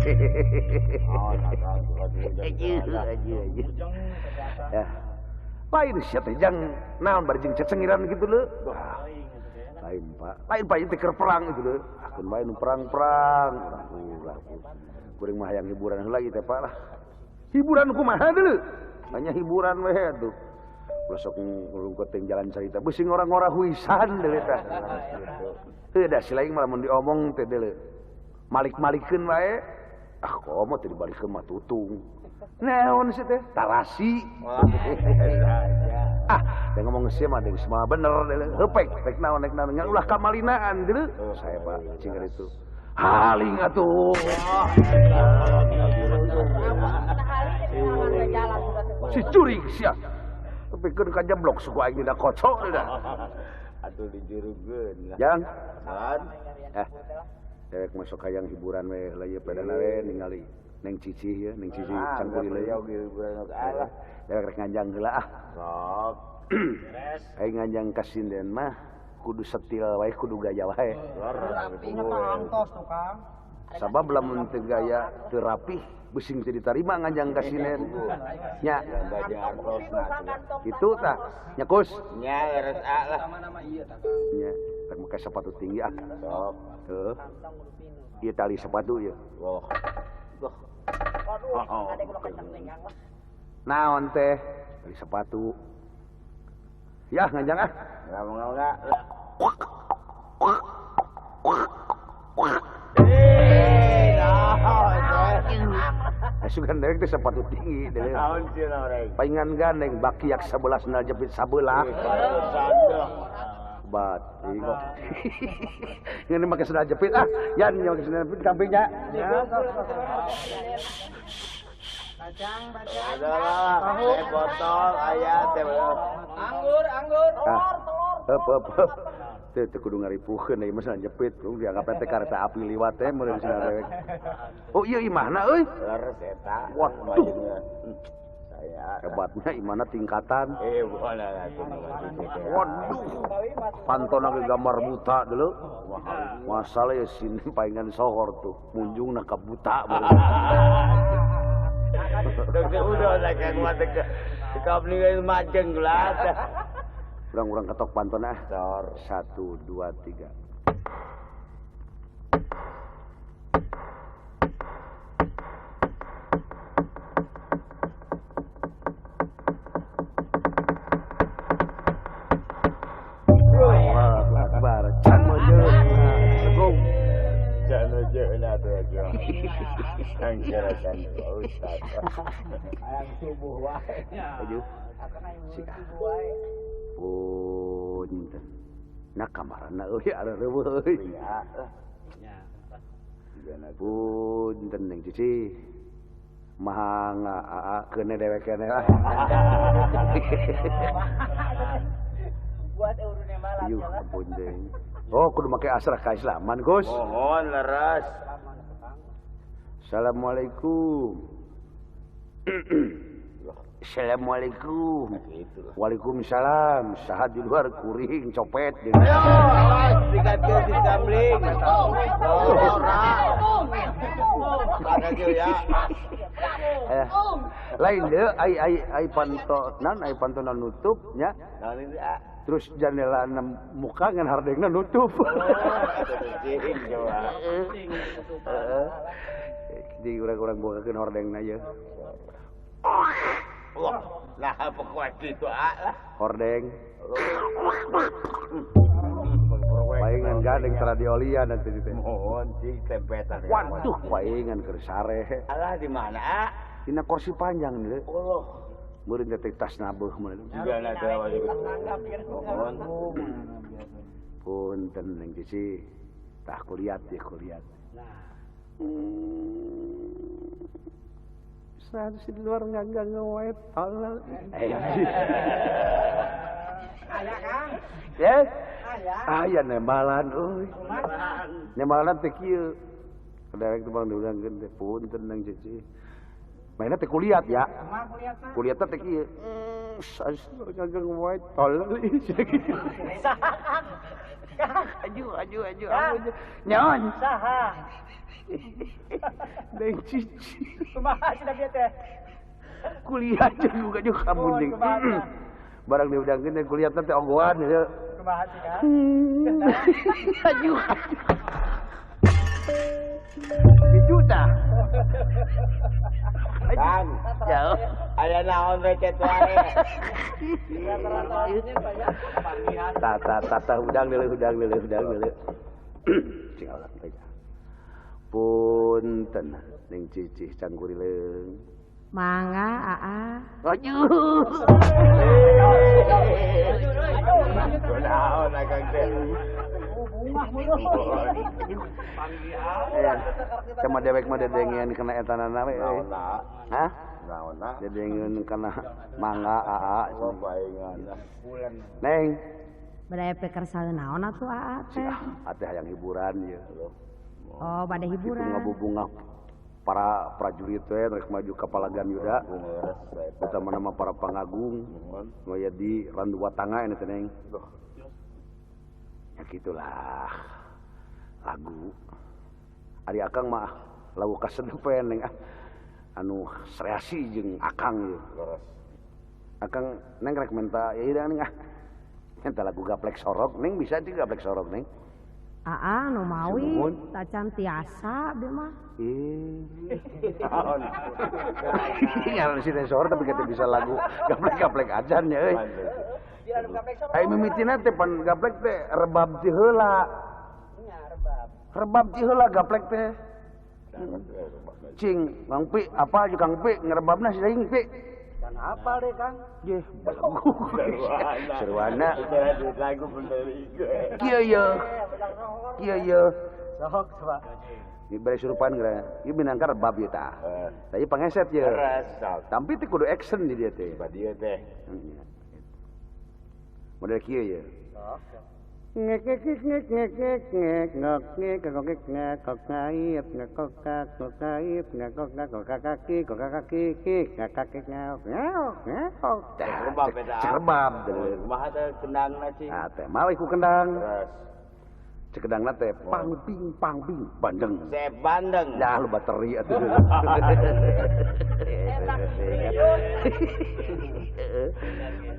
Oh, nakang suka. Ya. Lain sia teh jang naon bari jeung cecengiran kitu leuh. Lain Pak. Lain Pak ieu teh keur perang itu leuh. Akeun bae nu perang-perang. Ulah. Kuring mah hayang hiburan heula ieu teh Pak lah. Hiburan kumaha deuleu? Hanya hiburan we atuh. Ulah sok ngelungkot teh jalan carita. Beusi ngora-ngora huisan deuleu tah. Heuh da si lain mah lamun diomong teh deuleu. Malik-malikeun wae. Ah komo teh dibalikeun mah tutung. Naon sih teh? Tarasi. Ah, teh ngomong sia mah deui semua bener deuleu. Heupek rek naon rek naon nya ulah kamalinaan deuleu. Saya Pak cing itu. Haling atuh. Si curing sia. Tepikeun ka jeblok suku aing dina kocok dah. Atuh dijurugeun lah. Jang. Kan? Eh. Dewek masuk hayang hiburan we heula ieu pedana we ningali Neng Cici ya, Neng Cici can kuliah. Hiburan Allah. Dewek rek nganjang heula ah. Sok. Beres. Aing nganjang ka sinden mah kudu setil wae, kudu gaya wae. Antos tuh Kang. Sabab lamun teu gaya teu rapih besing teu ditarima nganjang ka sinden. Nya. Kitu tah. Nya Kus. Nya leres A lah. Nya, rek make sepatu tinggi ah. Sok. Heuh. Ieu tali sepatu ieu. Wah. Oh. Naon teh? Tali sepatu. Ya nganjang ah. Enggak. Asukan dewek teh sepatu tinggi dewek. Naon sih orang? Paingan gandeng bakiak sebelah sendal jepit sabelah. Batik. Ini make sendal jepit ah. Yan make sendal jepit kambingnya. Bajang, bajang. Adalah teh botol aya teh anggur, anggur. Telur, telur. Heup, heup, heup. Teu teu kudu ngaripuhkeun ieu mah sendal jepit, lu dianggap teh kareta api liwat teh mun sendal dewek. Oh iya imahna euy. Leres eta. Waduh. Saya hebatnya imahna tingkatan. Waduh. Pantona ge gambar buta dulu. Masalah ya sini paingan sohor tuh, munjungna ka buta. Udah lah kang mah teh ka majeng lah. Urang-urang ketok pantona. 1 2 3. Allahu Akbar. Can mojo. Agung. Can mojo na tuh aja. Angkarakan Ustaz. Ayang subuh wae. Aduh. Punten. Nah kamarana euy areureun euy. Punten Neng Cici. Mangga aa keune dewek keneh lah. Buat urune malam. Yuh, ampun deui. Oh, kudu make asrah ka Islaman, Gus. Mohon leres. Assalamualaikum. Assalamualaikum. Waalaikumsalam. Saha di luar kuring copet. Ayo, awas dikatil di kamling. Lain deh, ai ai ai panto nan ai pantona nutup nya. Terus jendela muka ngan hardengna nutup. Di urang-urang bukakeun hordengna ieu. Wah, lah pokoknya gitu ah lah. Hordeng. Paingan gandeng tradiolia nanti teh. Mohon cing tempetan. Waduh, paingan keur sare. Alah di mana ah? Dina kursi panjang deui. Allah. Meureun teh tas nabeuh meureun. Juga na teh mohon. Punten Neng Cici. Tah kuliat ya kuliat. Nah. Seratus di luar nggak ngewae tolol. Aya Kang. Ya? Aya. Aya nembalan euy. Nembalan teh kieu. Dewek teh bang diundangkeun teh punten Neng Cici. Mainna teh kuliat ya. Kumaha kuliatna? Kuliatna teh kieu. Seratus di luar nggak ngewae tolol. Saha Kang? Aduh aduh aduh aduh. Nyaon. Saha? Neng Cici. Kumaha cenah bieu teh? Kuliah jeung juga kamu jeung. Barang diudangkeun teh kuliah teh ogoan ya. Kumaha sih Kang? Aduh. Itu tah. Kang, jauh. Aya naon recet wae. Tata tata udang deuleu udang deuleu udang deuleu. Cing Allah teh. Punten Ning Cicih cangkurileung. Mangga aa. Aduh. Kunaon akang teh? Sama dewek mah dedengean kana etanana we. Hah? Naonna? Dedengean kana mangga aa. Neng. Bade pekersa naon atuh aa teh? Ate hayang hiburan ieu. Oh, bade hiburan. Itu ngabubungah para prajurit teh rek maju ka Palagan Yuda. Utama nama para pangagung. Nu aya di Randuwatanga ini teh Neng. Ya gitulah lagu. Ari akang mah lagu kasedep we Neng ah. Anu sreasi jeung akang ieu. Akang Neng rek menta ya ieu Neng ah. Menta lagu gaplek sorok Neng bisa sih gaplek sorok Neng. Aa nu mawi tacan tiasa bieu mah. Ih. Ngaran si teh sorok tapi kita bisa lagu gaplek-gaplek ajan ya euy. Ai mimitina teh pan gaplek teh rebab ti heula. Nya rebab. Rebab ti heula gaplek teh. Cing, Kang Pi, apa aja Kang Pi ngerebabna si aing Pi. Kan apal deh Kang. Yeh, belagu. Serwana. Lagu bener ieu. Kieu ye. Kieu ye. Sok coba. Ieu bari surupan geura. Ieu minangka rebab ieu tah. Tah ieu pangeset ye. Tapi teh kudu action di dieu teh. Ba dieu teh. Model kieu ye. Ngek ngek ngek ngek ngek ngek ngek ngok ngek ngok ngek ngek kok ngait ngek kok kak kok ngait ngek kok ngak kok kaki kok kaki ki ngak kaki ngok ngok ngok. Rebab eta. Rebab. Kumaha teh kendangna cing? Ah teh mawe ku kendang. Cek kendangna teh pang ping pang ping bandeng. Sep bandeng. Dah lu bateri atuh.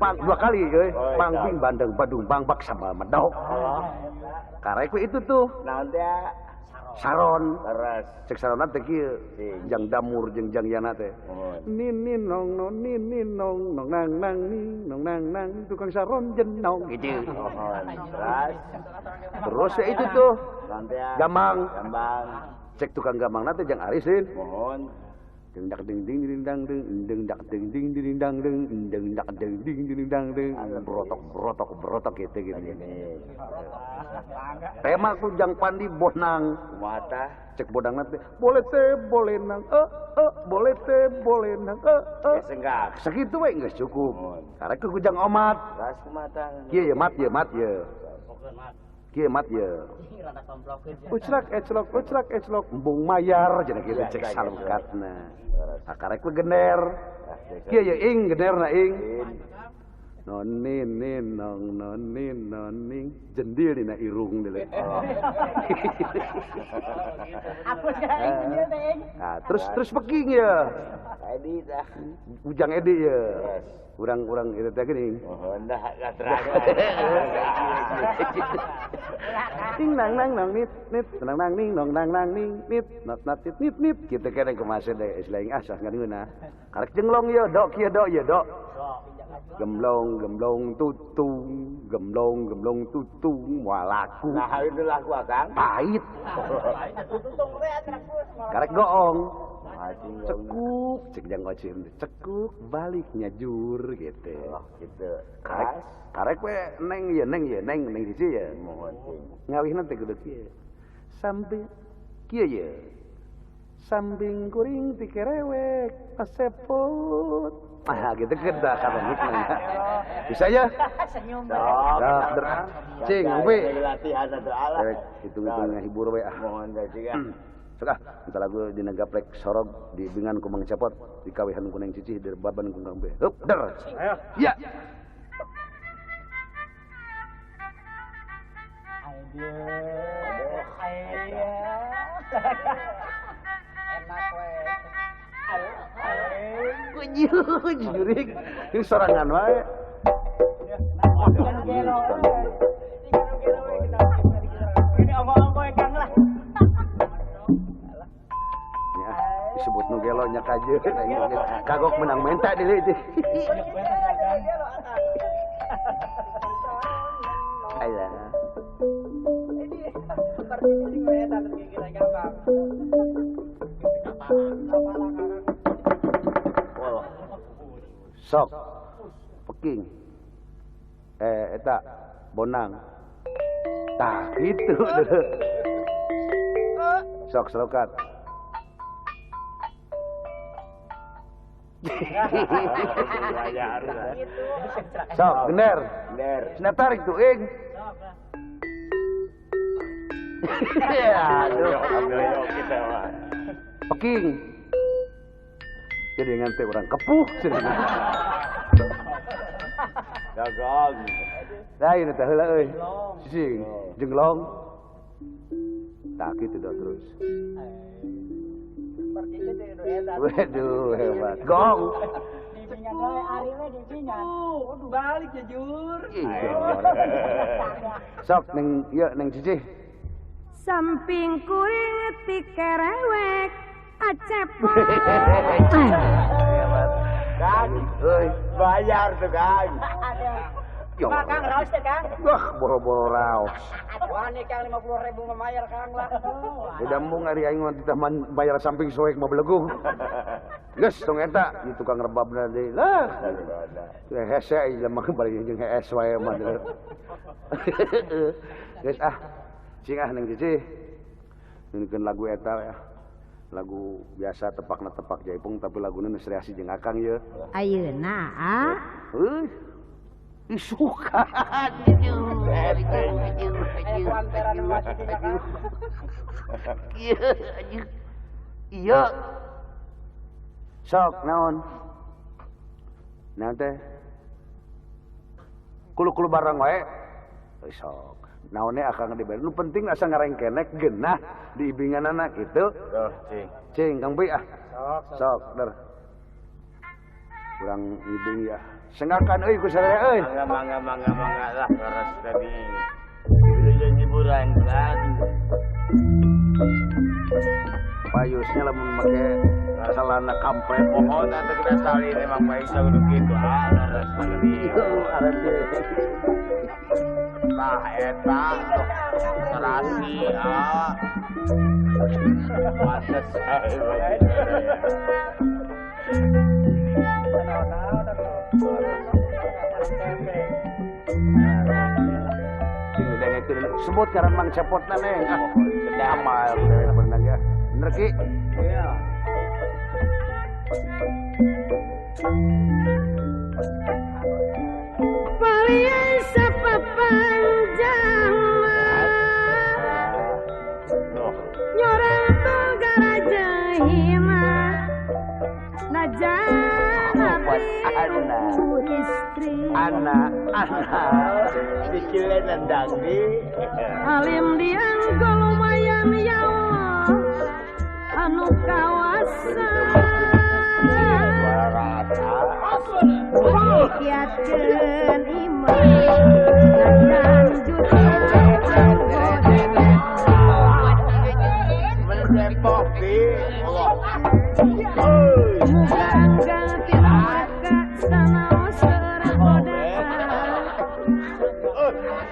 Pang dua kali euy, pang ping bandeng badung bang bak sama medok. Karek we itu tuh. Naon teh? Saron. Leres. Cek saronna teh kieu. Jang damur jeung jang yana teh. Nin nin nong non nin nin nong nong nang nang ning nong nang nang tukang saron jenong gitu. Terus ya itu tuh. Gamang. Gambang. Cek tukang gamang teh jang arisin. Mohon. Ding dak ding ding ding dang ding ding dak ding ding ding dang ding ding dak ding ding ding dang ding brotok brotok brotok gitu gitu. Tema ku jang pandi bonang. Kumaha cek bonang teh boleh teh boleh nang boleh teh boleh nang senggak. Sakitu we geus cukup. Karek ku jang omat. Ras kumaha kieu ye mat ye mat ye. Kieu mat ye. Uclak eclok uclak eclok embung mayar cenah kitu cek salukatna. Karek we gender. Kieu ye ing genderna ing. Non nin nin nong non nin non ning jendil dina irung deuleu. Apus ka ing jendil teh ing. Nah, terus terus peking ya. Edi tah. Ujang Edi ya. Urang-urang itu teh geuning. Mohon dah katerang. Ting nang nang nang nit nit nang nang ning nong nang nang ning nit nat nat nit nit nit kitu keneh kumaha deui istilah ah sah ngadeunah. Karek jenglong ye dok kieu dok ye dok. Gemblong gemblong tutung gemblong gemblong tutung moal laku. Nah itu laku akang. Pahit. Karek goong. Cekuk cek jang ngocim cekuk balik nyajur gitu. Oh, gitu. Karek karek we neng ye neng ye neng neng siji ye. Mohon cing. Ngawihna teh kudu kieu. Sambil kieu ye. Sambing kuring dikerewek paseput. Ah gitu kita kata hikmah. Bisa ya? Senyum. Cing, we. Latihan atuh alah. Hitung-hitungnya hibur we ah. Mohon teh cing. Sok ah, minta lagu dina gaplek sorog di bingan ku Mang Cepot, di kawihan ku Neng Cicih, di rebaban ku Kang Be. Hup, der. Ayo. Ya. Enak we. Jurik. Ini sorangan wae. Ini omong-omong Kang lah. Ya, disebut nu gelo nya kajeun. Kagok menang menta deui teh. Alah. Sok peking eta bonang tah kitu sok selokat. Sok bener bener tarik tuh ing. Ya aduh peking jadi nganti orang kepuh dagang lain teh heula euy sing jenglong tak kitu dah terus. Waduh hebat gong dibingan wae ari we dibingan. Waduh balik jujur. Sok ning ieu ning cicih samping kuring ti kerewek acep. Kang, bayar tuh Kang. Pak Kang raos teh Kang. Wah, boro-boro raos. Wah nih Kang 50.000 memayar Kang lah. Udah mung ari aing mah titah bayar samping soek mah beleguh. Geus tong eta ieu tukang rebabna deui lah. Hese euy lemah bari jeung hees wae mah. Geus ah. Cing ah neng cicih. Nyeunkeun lagu eta ya. Lagu biasa tepakna tepak jaipong tapi laguna geus reasi jeung akang ieu. Ayeuna ah. Heuh. Isukan. Iya. Sok naon? Naon teh? Kulu-kulu barang wae. Sok. Naonnya akang dibayar. Nu penting asa ngarengkenek genah diibinganana kitu. Tuh, cing. Cing Kang Bi ah. Sok, sok, der. Kurang ibing ya. Sengakan euy ku sararea euy. Mangga mangga mangga lah leres tadi. Wilujeng hiburan kan. Payusnya lamun make celana kampret. Mohon atuh kita salin emang Paisa kudu kitu ah leres tadi. Tah eta serasi ah. Pantes sebut ngaran Mang Cepotna neng. Amal bener ya. Bener Ki? Iya. Palian sapapanjang nyorang togara jahina najan abdi istri anak sikile nendang di alim dianggo lumayan ya Allah anu kawasa kiatkeun iman najan judi mendepok di Allah muga enggal ti neraka sanaos tergoda sanaos tergoda.